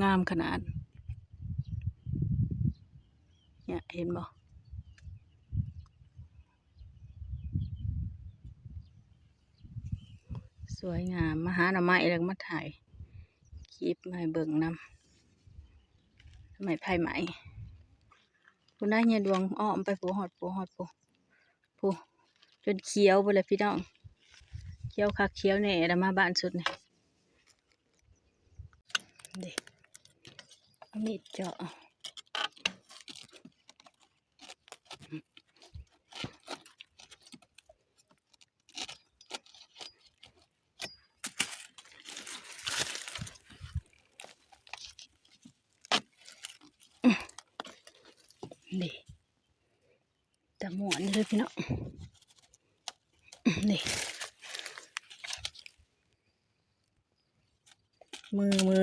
ງາມຂະໜາດ ເນຍ ເຫັນບໍ່? ສວຍງາມ ມາຫາໜໍ່ໄມ້ແລ້ວກໍມາຖ່າຍຄລິບມາໃຫ້ເບິ່ງນຳ ໜໍ່ໄມ້ໄຟໄໝ້ ພຸ້ນນະ ຍາດວງອ້ອມໄປພຸ້ນ ຮອດພຸ້ນ ຮອດພຸ້ນ ພຸ້ນ ຈົນຂຽວພຸ້ນແຫຼະພີ່ນ້ອງ ຂຽວຄັກຂຽວແນ່ ແລ້ວມາບ້ານສຸດນີ້ ເດ້ ເອົາມີດເຈາະ ນີ້ ຕາມ່ວນເດີພີ່ນ້ອງ ນີ້ ມື ມື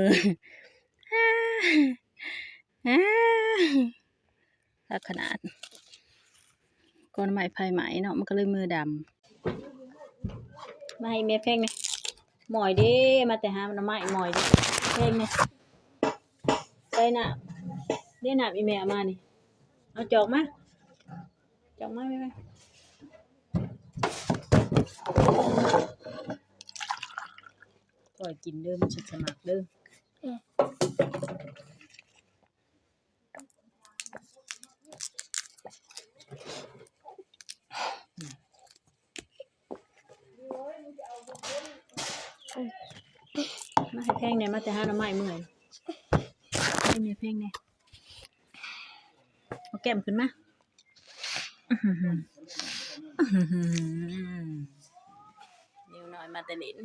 ຄັກຂະໜາດ ກໍໜໍ່ໄມ້ໄຟໄໝ້ເນາະ ມັນກໍເລີຍມືດຳ ມາໃຫ້ແມ່ແພງແດ່ ໝ້ອຍເດ້ ມາແຕ່ຫາໜໍ່ໄມ້ ໝ້ອຍເດ້ ແພງແດ່ ໃສ່ນ້ຳ ເດ້ນ້ຳອີ່ແມ່ເອົາມານີ້ ເອົາຈອກມາ ຈອກມາແມ່ ແມ່ ຂ້ອຍກິນເດີ ມັນຊິສະໝັກເດີ ມາໃຫ້ແພງແດ່ ມາແຕ່ຫາໜໍ່ໄມ້ເມື່ອຍ ໃຫ້ແມ່ແພງແດ່ ເອົາແກ້ມຂຶ້ນມາ ນິວນ້ອຍມາແຕ່ຫຼິ້ນ.